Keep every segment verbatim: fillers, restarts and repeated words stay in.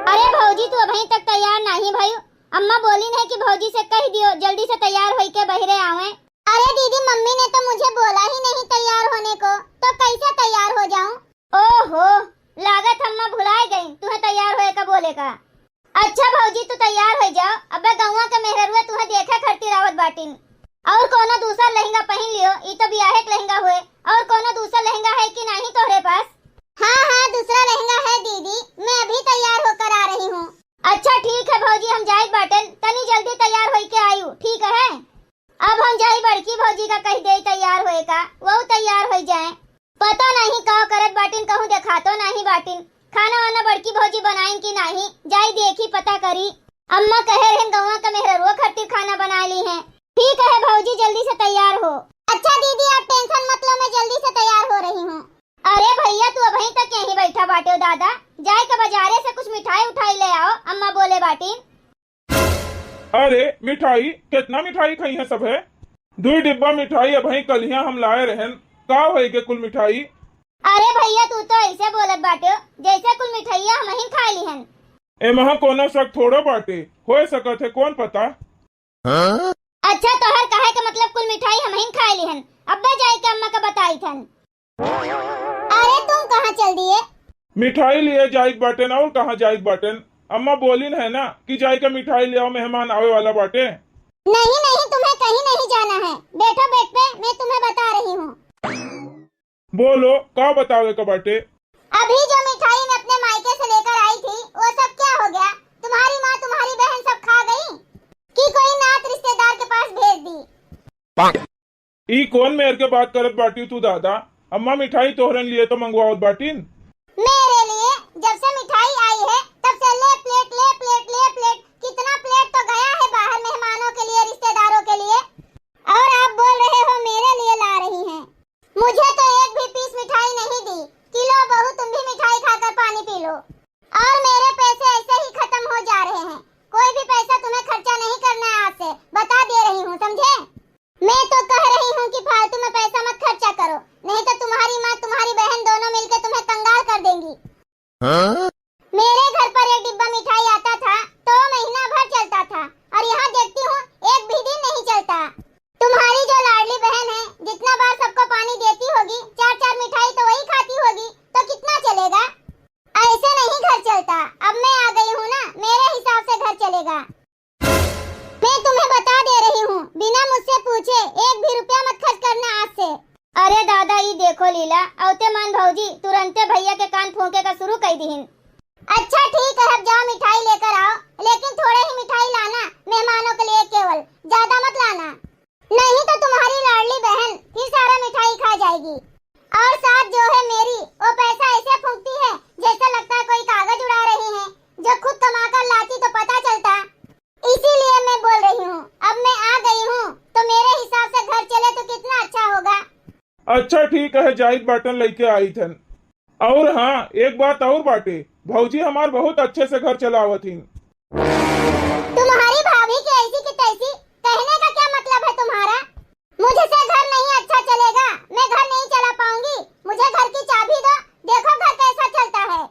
अरे भौजी, तू अबहीं तक तैयार नाहीं भयू। अम्मा बोलिन है कि भौजी से कहि दियो, जल्दी से तैयार होइके बहिरे आवे। अरे दीदी, मम्मी ने तो मुझे बोला ही नहीं तैयार होने को, तो कैसे तैयार हो जाऊं? ओहो, लागत अम्मा भुलाए गई तुहे तैयार होए का बोले का। अच्छा भौजी, तू तैयार होइ जाओ, अबे गौवा के मेहररुआ तुहे देखे खातिर आवत बाटिन। और कोनो दूसर लहंगा पहिन लियो, ई तो बियाहे के लहंगा हुए। और कोनो दूसर लहंगा है कि नाहीं तोहरे पास? हाँ, हाँ, दूसरा लहंगा है दीदी, मैं अभी तैयार होकर आ रही हूँ। अच्छा ठीक है भौजी, हम जाइत बाटेन, तनी जल्दी तैयार होइके आयु, ठीक है? अब हम जाई बड़की भौजी का कहि देई तैयार होए का, वहू तैयार होइ जाए। पता नाहीं का करत बाटिन, कहूँ देखातो नाहीं बाटिन। खाना वाना बड़की भौजी बनाइन कि नाहीं, जाई देखी पता करी। अम्मा कहे रहन गौवा का मेहररुआ खातिर खाना बनाए ली हैं। ठीक है भौजी, जल्दी से तैयार हो। अच्छा दीदी, आप tension मत लो, मैं जल्दी से तैयार हो रही हूँ। अरे भैया, तू अबहीं तक यहीं बैठा बाटे हो दादा, जाए के बाजारे से कुछ मिठाई उठाई ले आओ, अम्मा बोले बाटिन। अरे मिठाई, कितना मिठाई खइहैं सभे? दुई डिब्बा मिठाई अबहीं कलिया हम लाए रहन, का होइगे कुल मिठाई? अरे भैया, तू तो ऐसे बोलत बाटे हो, जैसे कुल मिठाइया हमहिन खाए लिहन। एमहा कोनो शक थोड़ो बाटे, होए सकत है, कौन पता। अच्छा, तोहर कहे के मतलब कुल मिठाई हमहिन खाए लिहन, अब्बे जाए के अम्मा का बताई थन। अरे तुम कहाँ चल दिए? मिठाई लिए जाइक बाटेन, और कहाँ जाइक बाटेन? अम्मा बोलिन है ना कि जाइके मिठाई ले आओ, मेहमान आवे वाला बाटे। नहीं, नहीं, तुम्हें कहीं नहीं जाना है। बैठो bed पे, मैं तुम्हें बता रही हूँ। बोलो, का बतावे का बाटे? अभी जो मिठाई मैं अपने मायके से लेकर आई थी, वो सब क्या हो गया? तुम्हारी माँ, तुम्हारी बहन सब खा गई कि कोई नात रिश्तेदार के पास भेज दी? ई कौन मेर के बात करत बाटी तू दादा? अम्मा मिठाई तोहरन लिए तो मंगवावत बाटिन। मेरे लिए? जब से मिठाई आई है, तब से ले plate, ले plate, ले plate, कितना plate तो गया है बाहर मेहमानों के लिए, रिश्तेदारों के लिए, और आप बोल रहे हो मेरे लिए ला रही हैं। मुझे तो एक भी piece मिठाई नहीं दी कि लो बहू, तुम भी मिठाई खाकर पानी पी लो। और मेरे पैसे ऐसे ही खत्म हो जा रहे हैं, कोई भी पैसा तुम्हें खर्चा नहीं करना है आज से, बता दे रही हूँ, समझे? मैं तो कह रही हूँ कि फालतू में पैसा मत खर्चा करो, नहीं तो तुम्हारी माँ, तुम्हारी बहन दोनों मिलके तुम्हें कंगाल कर देंगी। हाँ? मेरे घर पर एक डिब्बा मिठाई आता था तो महीना भर चलता था, और यहाँ देखती हूँ एक भी दिन नहीं चलता। तुम्हारी जो लाडली बहन है, जितना बार सबको पानी देती होगी, चार चार मिठाई तो वही खाती होगी, तो कितना चलेगा? ऐसे नहीं घर चलता। अब मैं आ गई हूँ ना, मेरे हिसाब से घर चलेगा। मैं तुम्हें बता दे रही हूँ, बिना मुझसे पूछे एक भी रुपया मत खर्च करना आज से। अरे दादा, ई देखो लीला, अवते मान भौजी तुरंते भैया के कान फूंके का शुरू कर दीहिन। अच्छा ठीक है, अब जाओ मिठाई लेकर आओ, लेकिन थोड़े ही मिठाई लाना, मेहमानों के लिए केवल, ज्यादा मत लाना, नहीं तो तुम्हारी लाडली बहन फिर सारा मिठाई खा जाएगी। और साथ जो है मेरी, वो पैसा ऐसे फूंकती है जैसा लगता है कोई कागज उड़ा रही है, जो खुद कमा कर लाती तो पता चलता। इसीलिए मैं बोल रही हूँ, अब मैं आ गई हूँ, तो मेरे हिसाब से घर चले तो कितना अच्छा होगा। अच्छा ठीक है, जाइत बाटन, लइके आइत हन। और हाँ, एक बात और बाटे, भौजी हमार बहुत अच्छे से घर चलावत हिन। तुम्हारी भाभी की ऐसी की तैसी, कहने का क्या मतलब है तुम्हारा? मुझसे घर नहीं अच्छा चलेगा, मैं घर नहीं चला पाऊंगी, मुझे घर की चाबी दो, देखो घर कैसा चलता है।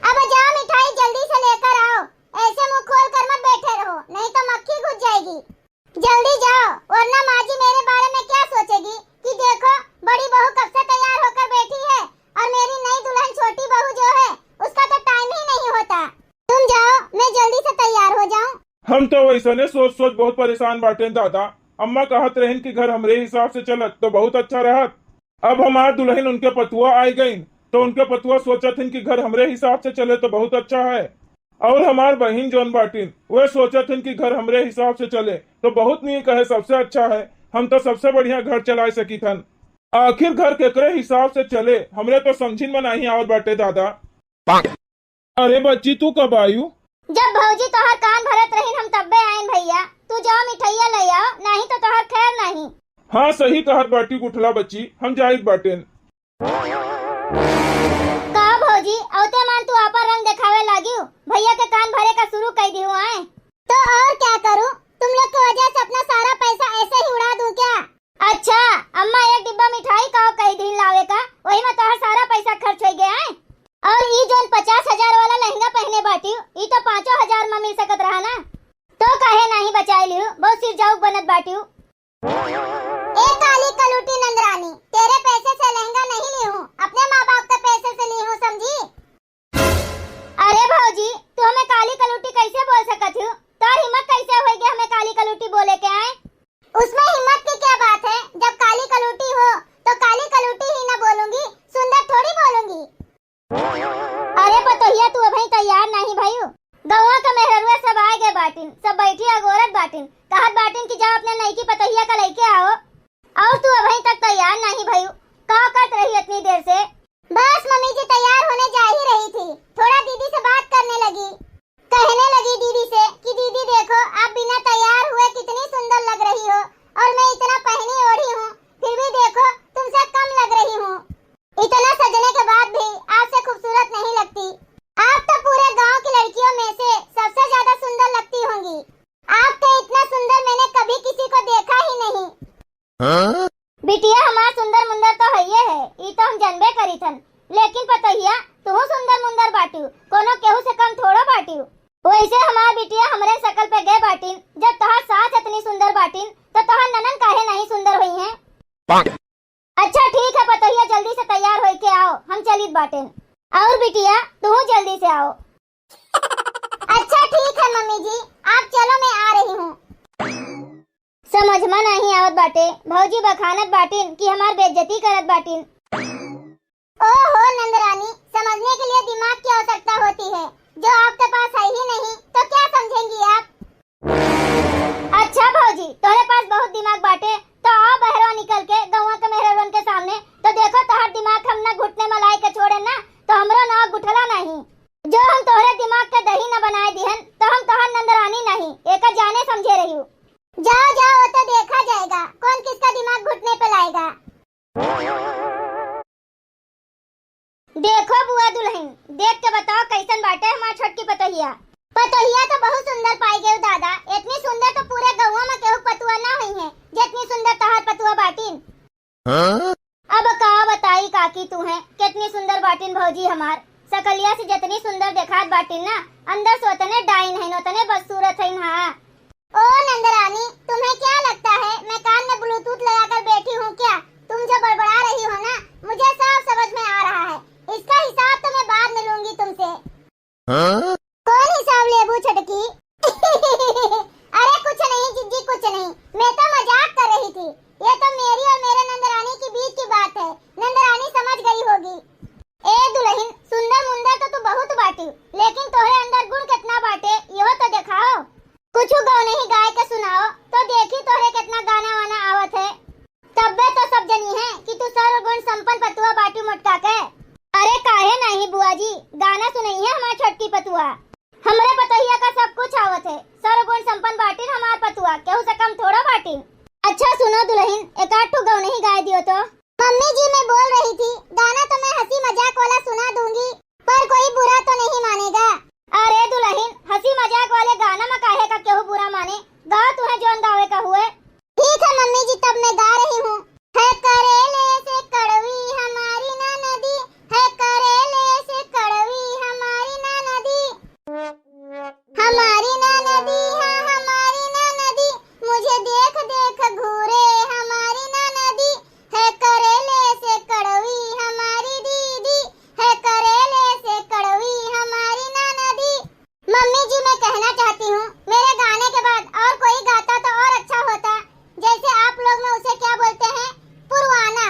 अब जाओ मिठाई जल्दी से लेकर आओ, ऐसे मुंह खोल कर मत बैठे रहो, नहीं तो मक्खी घुस जाएगी। जल्दी जाओ, वरना माँ जी मेरे बारे में क्या सोचेगी कि देखो, बड़ी बहू कब से तैयार होकर बैठी है और मेरी नई दुल्हन छोटी बहू जो है, उसका तो time ही नहीं होता। तुम जाओ, मैं जल्दी से तैयार हो जाऊं। हम तो वैसने सोच सोच बहुत परेशान बाटेन दादा। अम्मा कहत रहिन कि घर हमरे हिसाब से चलत तो बहुत अच्छा रहत। अब हमार दुल्हन उनके पतुआ आइ गइन, तो उनके पतुआ सोचत हिन कि घर हमरे हिसाब से चले तो बहुत अच्छा है। और हमार बहिन जौन बाटिन, वे सोचत हिन कि घर हमरे हिसाब से चले तो बहुत नीक है, सबसे अच्छा है। हम तो सबसे बढ़िया घर चलाए सकित हन। आखिर घर केकरे हिसाब से चले, हमरे तो समझिन में नहीं आवत बाटे दादा। अरे बच्ची, तू कब आयु? जब भौजी तोहर कान भरत रहिन, हम तब्बे आइन भैया। तू जाओ मिठाइया ले आओ, नहीं तो तोहर खैर नहीं। हाँ, सही कहत बाटी गुठला बच्ची, हम जाइत बाटेन। का भौजी, अवते मान तू आपन रंग देखावे लागियो, भैया के कान भरे का शुरू कई दियो आए। तो और क्या करूं, तुम लोग की वजह से अपना सारा पैसा ऐसे ही उड़ा दूं क्या? अच्छा, अम्मा एक डिब्बा मिठाई का कई दिन लावे का, वही में तोहर सारा पैसा खर्च हो गया है। और ई जोन पचास हजार वाला लहंगा बाटिउ, ई तो पाँचों हजार मा मिल सकत रहा ना, तो काहे नाहीं बचाए लिहू, बहुत सिरजाऊ बनत बाटिउ। ए काली कलूटी नंदरानी, तेरे पैसे से लहंगा नहीं ली हूँ, अपने माँ बाप के पैसे से ली हूँ, समझी? अरे भौजी, तू हमें काली कलूटी कैसे बोल सकत हू? तोर हिम्मत कैसे होइगे हमें काली कलूटी बोले के आए? उसमें हिम्मत की क्या बात है, जब काली कलूटी हो तो काली कलूटी ही ना बोलूंगी, सुंदर थोड़ी बोलूंगी। अरे पतोहिया, तू अबहीं तैयार नाहीं भयू। गौवा का मेहररुआ सब आए गए बाटिन, सब बैठी अगोरत बाटिन, कहत बाटिन कि जाओ अपने नईकी पतोहिया का लइके आओ। और तू अबहीं तक तैयार नाहीं भयू, का करत रही इतनी देर से? बस मम्मी जी, तैयार होने जा ही रही थी, थोड़ा दीदी से बात करने लगी। कहने लगी दीदी से कि दीदी देखो, आप बिना तैयार हुए कितनी सुंदर लग रही हो, और मैं इतना पहनी ओढ़ी हूँ, फिर भी देखो तुमसे कम लग रही हूँ। इतना सजने के बाद भी आपसे खूबसूरत नहीं लगती। आप तो पूरे गांव की लड़कियों में से सबसे ज्यादा सुंदर लगती होंगी। आपके इतना सुंदर मैंने कभी किसी को देखा ही नहीं। हाँ? बिटिया हमार सुंदर मुंदर तो हइये है, ई तो हम जनबे करीथन, लेकिन पतोहिया, तुहू सुंदर मुंदर बाटिउ, कोनो केहू से कम थोड़ो बाटिउ। वैसे हमार बिटिया हमरे शकल पे गए बाटिन, जब तोहार सास इतनी सुंदर बाटिन, तो तोहार ननन काहे नाहीं सुंदर होइहैं? अच्छा ठीक है पतोहिया, जल्दी से तैयार होइके आओ, हम चलित बाटेन। और बिटिया, तुहू जल्दी से आओ। अच्छा ठीक है मम्मी जी, आप चलो, मैं आ रही हूँ। समझ मा नाहीं आवत बाटे, भौजी बखानत बाटिन कि हमार बेइज्जती करत बाटिन। ओहो नंदरानी, समझने के लिए दिमाग की आवश्यकता होती है, जो आपके पास है ही नहीं, तो क्या समझेंगी आप? अच्छा भौजी, तोहरे पास बहुत दिमाग बाटे, तो आओ बहरवा निकल के गौवा के मेहररुअन के सामने, तो देखो तोहार दिमाग हम ना घुटने मा लाए के छोड़े ना, तो हमरो नाव गुठला नाहीं। जो हम तोहरे दिमाग के दही न बनाए दिहन, तो हम तोहार नंदरानी नाहीं, एका जाने समझे रहिउ। जाओ, जाओ, वो तो देखा जाएगा, कौन किसका दिमाग घुटने पे लाएगा। देखो बुआ दुलहिन, देख के बताओ कैसन बाटे हमार छोटकी पतोहिया। पतोहिया तो बहुत सुंदर पाई गयू दादा, इतनी सुंदर तो पूरे गौवा मा केहू पतुआ ना होइहैं, जितनी सुंदर तोहार पतुआ बाटिन। हाँ? अब का बताई काकी तुहैं, कितनी सुंदर बाटिन भौजी हमार। सकलिया से जितनी सुंदर देखात बाटिन ना, अंदर से उतने डाइन हइन, उतने बदसूरत हइन। हाँ। ओ नंदरानी, तुम्हें क्या लगता है मैं कान में ब्लूटूथ लगाकर बैठी हूँ क्या? तुम जो बड़बड़ा रही हो ना, मुझे सब समझ में आ रहा है। इसका हिसाब तो मैं बाद में लूंगी तुमसे। हाँ? कौन हिसाब लेबू छोटकी? अरे कुछ नहीं जिज्जी, कुछ नहीं, मैं तो मजाक कर रही थी। ये तो मेरी और मेरे नंदरानी के बीच की बात है, नंदरानी समझ गई होगी। ए दुलहिन, सुंदर मुंदर तो तू बहुत बाटी, लेकिन तोहरे अंदर गुण कितना बाटे, यहो तो देखाओ। कुछ गौनही गाय के सुनाओ, तो देखी तोहरे कितना गाना वाना आवत है। तब्बे तो सब जनिहैं कि तू सर्वगुण संपन्न पतुआ बाटी मोटका के। अरे काहे नाहीं बुआ जी, गाना सुनइहैं हमार छोटकी पतुआ। हमरे पतोहिया का सब कुछ आवत है, सर्वगुण संपन्न बाटिन हमार पतुआ, केहू से कम थोड़ा बाटिन। अच्छा सुनो दुलहिन, एक आध ठो गौनही गाय दियो तो। मम्मी जी, मैं बोल रही थी, गाना तो मैं हंसी मजाक वाला सुना दूंगी, पर कोई बुरा तो नहीं मानेगा। अरे दुलहिन, हंसी मजाक वाले गाना मा काहे का केहू बुरा माने? गाओ तुहैं जौन गावे का हुए। ठीक है मम्मी जी, तब मैं गा रही हूँ। है करेले से कड़वी हमारी ना नदी, है करेले से कड़वी हमारी ना नदी। हमारी ना नदी, हाँ हमारी ना नदी, मुझे देख देख घूरे हमारी ना नदी। है करेले से कड़वी हमारी दीदी, है करेले से कड़वी हमारी ना नदी। मम्मी जी, मैं कहना चाहती हूँ, मेरे गाने के बाद और कोई गाता तो और अच्छा होता, जैसे आप लोग में उसे क्या बोलते हैं, पुरवाना।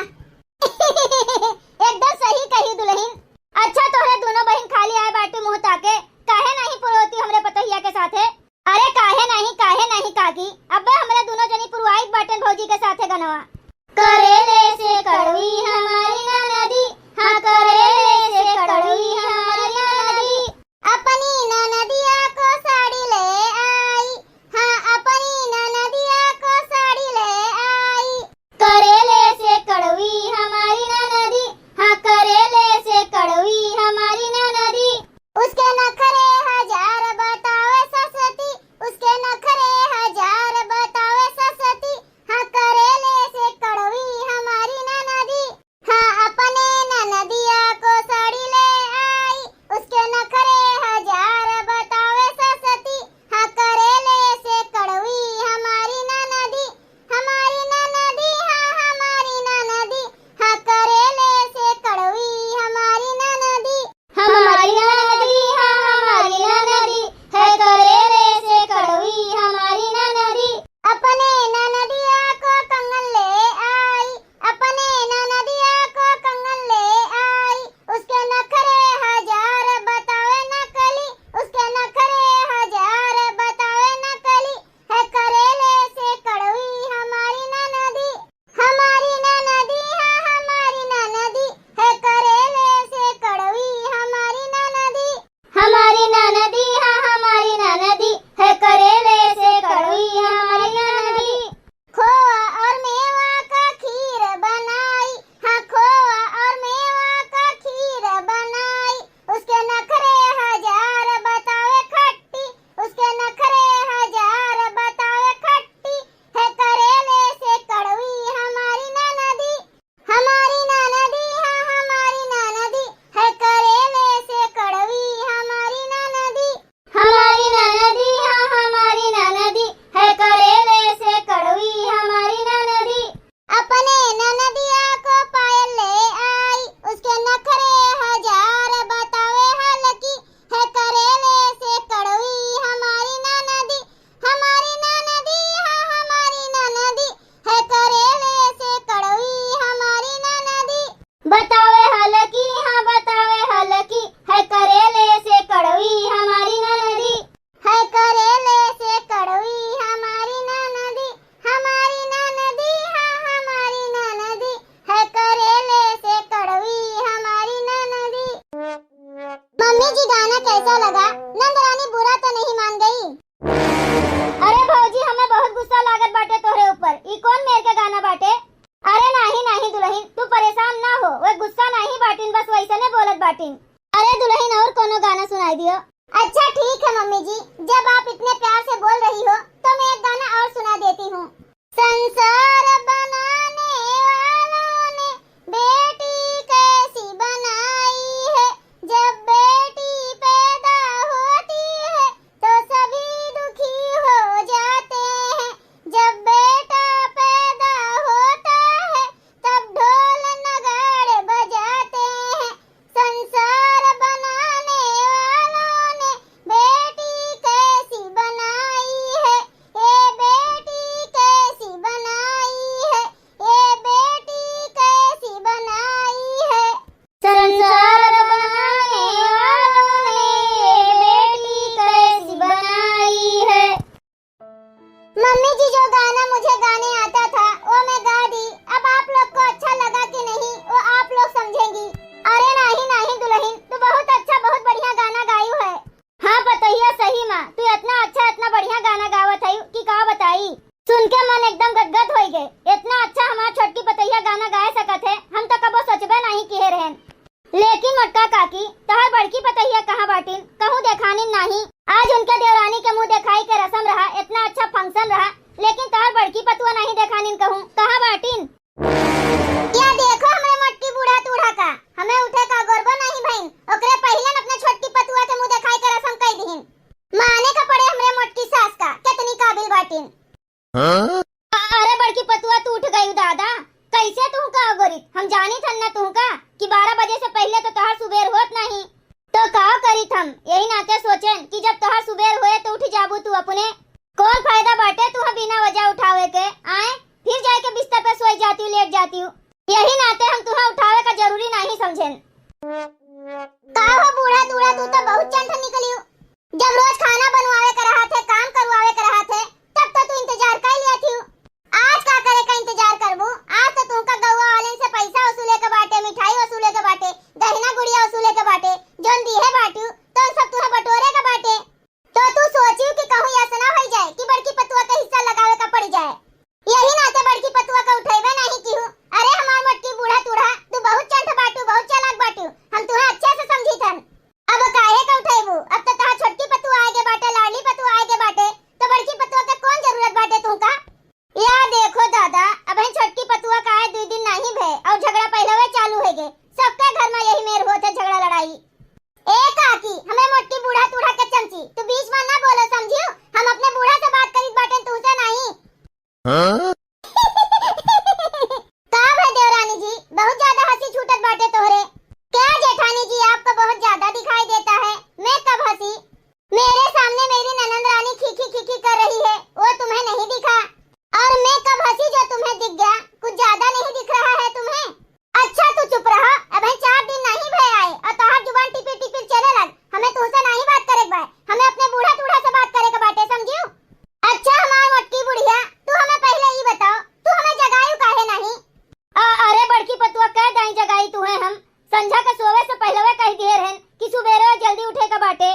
एकदम सही कही दुलहिन। अच्छा तोहरे दुनो बहिन खाली आए बाटी मुँह ताके, काहे नाहीं पुरवती हमरे पतोहिया के साथे? अरे काहे नाहीं, काहे नाहीं काकी, अब्बे हमरे दुनो जनी पुरवाइत बाटेन भौजी के साथे गनवा। करेले से कड़वी हमारी ना नदी, हाँ करेले से कड़वी हमारी ना नदी। अपनी ना नदिया को साड़ी मम्मी जी, गाना कैसा लगा? नंद रानी बुरा तो नहीं मान गई? अरे भौजी, हमें बहुत गुस्सा लागत बाटे तोहरे ऊपर। ई कौन मेर के गाना बाटे? अरे नाही, नाही दुलहिन, तू परेशान ना हो, वे गुस्सा नाही बाटिन, बस वैसने बोलत बाटिन। अरे दुलहिन, और कोनो गाना सुनाई दियो। अच्छा ठीक है मम्मी जी, जब आप इतने प्यार से बोल रही हो तो मैं एक गाना और सुना देती हूँ। संसार बनाने वालों ने बेटी कैसी बनाई है, जब बेटी पैदा होती है तो सभी दुखी हो जाते हैं, जब बेटा पैदा होता है तब ढोल नगाड़े बजाते हैं। संसार बनाने वालों ने बेटी कैसी बनाई है, ये बेटी कैसी बनाई है, ये बेटी कैसी बनाई है। संसार बनाने वालों ने ये बेटी कैसी बनाई है। मम्मी जी, जो गाना मुझे गाने आता था, वो मैं गा दी। अब आप लोग को अच्छा लगा कि नहीं, वो आप लोग समझेंगी। अरे नाही, नाही दुलहिन, तू बहुत अच्छा, बहुत बढ़िया गाना गायू है। हाँ पतोहिया, सही मा तू इतना अच्छा, इतना बढ़िया गाना गावत है कि का बताई। सुन के मन एकदम गदगद होई गए। इतना अच्छा हमार छोटकी पतोहिया गाना गाए सकत है, हम तो कबो सोचबे नाही किहे रहन। लेकिन मोटका काकी, तोहर बड़की पतोहिया कहाँ बाटिन? कहूँ देखानिन नाही। आज उनके देवरानी के मुँह देखाई के रसम रहा, इतना अच्छा function रहा, लेकिन तोहर बड़की पतुआ नाही देखानिन कहूँ। कहाँ बाटिन? या देखो हमरे मोटकी बूढ़ा तूढ़ा का, हमें उठे का गोरबो नाही भइन, ओकरे पहिले न अपने छोटकी पतुआ के मुँह देखाई के रसम कई दिहिन। माने का पड़े हमरे मोटकी सास का, कितनी काबिल बाटिन। हाँ? अरे बड़की पतुआ, तू उठ गयू दादा, कैसे तुहका अगोरित? हम जानित हन ना तुहका कि बारह बजे से पहिले तो तोहार सुबेर होत नाही। तो का करित हम? यही नाते सोचेन कि जब तोहार सुबेर होए तो उठ जाबू तू अपने। कौन फायदा बाटे तुहा बिना वजह उठावे के? आए, फिर जाए के बिस्तर पे सोई जातिउ, लेट जातिउ। यही नाते हम तुहा उठावे का जरूरी नाही समझेन। का हो बूढ़ा तूढ़ा, तू तो बहुत चंट निकलियो। जब रोज खाना बनवावे के रहा थे, काम करवावे के रहा थे, तब तो तू इंतजार कर लिया थी। आज का करे का इंतजार करबू? आज तो तुमका गौवा वालेन से पैसा वसूले के बाटे, मिठाई वसूले के बाटे, गहना गुड़िया वसूले के बाटे, जोन दिहे बाटियो, तो सब तुहे बटोरे के बाटे। तो तू सोचियो कि कहूँ ऐसा ना होई जाए कि बड़की पतुआ के हिस्सा लगावे का पड़ जाए। यही नाते बड़की पतुआ का उठेबे नाही किहू। अरे हमार मोटकी बूढ़ा तूढ़ा, तू बहुत चंट बाटू, बहुत चालाक बाटू, हम तुहे अच्छे से समझी थन। अब काहे का उठेबू? अब तो तहार छोटकी पतुआ आगे बाटे, लाडली पतुआ आगे बाटे, तो बड़की पतुआ के कौन जरूरत बाटे तुमका? या देखो दादा, अबहिं छोटकी पतुआ का आए दुई दिन नाही भए और झगड़ा पहलवे चालू है गे। सबके घर में यही मेर होत है झगड़ा लड़ाई। ए काकी, हमें मोटकी बूढ़ा तूढ़ा के चमची, तू बीच में ना बोलो, समझियो? हम अपने बूढ़ा से बात करीत बाटेन, तुमसे नाही। हाँ? का भा देवरानी जी, बहुत ज्यादा हंसी छूटत बाटे तोहरे। क्या जेठानी जी, आपको बहुत ज्यादा दिखाई देता है? मैं कब हंसी? मेरे सामने मेरी ननंद रानी खीखी खीखी कर रही है, वो तुम्हें नहीं दिखा? और मैं कब हंसी जो तुम्हें दिख गया? कुछ ज्यादा नहीं दिख रहा है तुम्हें? अच्छा तू चुप रहा, अबे चार दिन नहीं भय आए और तोहार जुबान टिपिर टिपिर चले लग। हमें तुमसे नहीं बात करे के बा, हमें अपने बूढ़ा तूढ़ा से बात करे के बाटे, समझियो? अच्छा हमार मोटकी बुढ़िया, तू हमें पहले ई बताओ, तू हमें जगायू काहे नहीं? अ-, अरे बड़की पतुआ, कह दाई जगाई तुहे हम। संझा के सोवे से पहलवे कह दिए रहन कि सुबेरे जल्दी उठे के बाटे,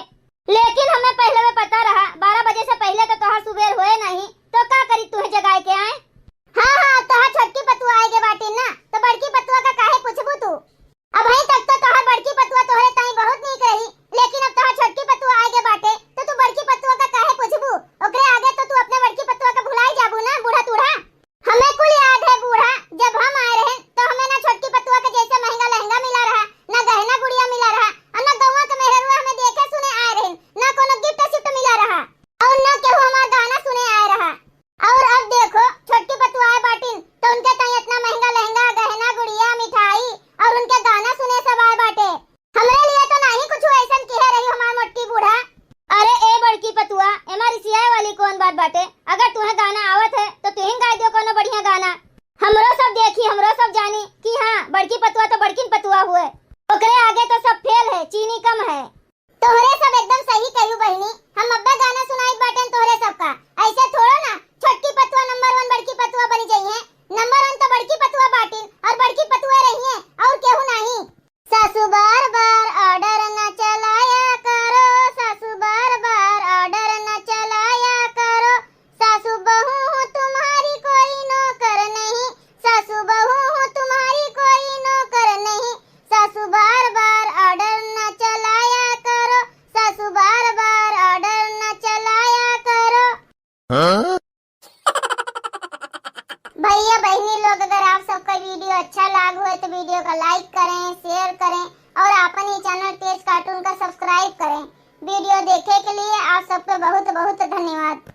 लेकिन हमें पहलवे पता रहा, बारह बजे से पहले तो तोहार सुबेर होए नहीं, तो का करी तुहे जगाए के आए? हाँ, हाँ, अब तोहार छोटकी पतुआ आए के बाटे ना, तो बड़की पतुआ का काहे पूछबू तू? अबहीं तक तो तोहार बड़की पतुआ तोहरे ताई बहुत नीक रही, लेकिन अब तोहार छोटकी पतुआ आए के बाटे, तो तू बड़की पतुआ का काहे पूछबू? ओकरे आगे तो तू अपने बड़की पतुआ का भुलाई जाबू ना, बूढ़ा तूढ़ा। हमें कुल याद है बूढ़ा, जब हम आए रहे तो हमें ना छोटकी पतुआ के जैसे महंगा लहंगा मिला रहा, ना गहना गुड़िया मिला रहा, और ना गौवा के मेहररुआ हमें देखे सुने आए रहे, ना कोनो gift शिफ्ट मिला रहा, और ना केहू हमार गाना सुने आए रहा। और अब देखो, छोटकी पतुआ आए बाटिन तो उनके ताई इतना महंगा लहंगा, गहना गुड़िया, मिठाई और उनके गाना सुने सब आए बाटे। हमरे लिए तो नाही कुछ ऐसन किहे रही हमार मोटकी बूढ़ा। अरे ए बड़की पतुआ, एमा रिसियाए वाली कौन बात बाटे? अगर तुहे गाना आवत है तो तुहिन गाय दियो कोनो बढ़िया गाना। हमरो सब देखी, हमरो सब जानी कि हाँ, बड़की पतुआ तो बड़किन पतुआ हुए, ओकरे आगे तो सब फेल है, चीनी कम है। तोहरे सब एकदम सही कहू बहिनी, हम अब्बे गाना सुनाई बाटेन तोहरे सबका। ऐसे थोड़ो ना छोटकी पतुआ नंबर वन बड़की पतुआ बनी जाई है। नंबर वन तो बड़की पतुआ बाटिन और बड़की पतुआ रही है और केहू नाही। सासू बार बार order न चलाए, वीडियो का लाइक करें, शेयर करें और आपन ही चैनल तेज कार्टून का सब्सक्राइब करें। वीडियो देखे के लिए आप सबके बहुत बहुत धन्यवाद।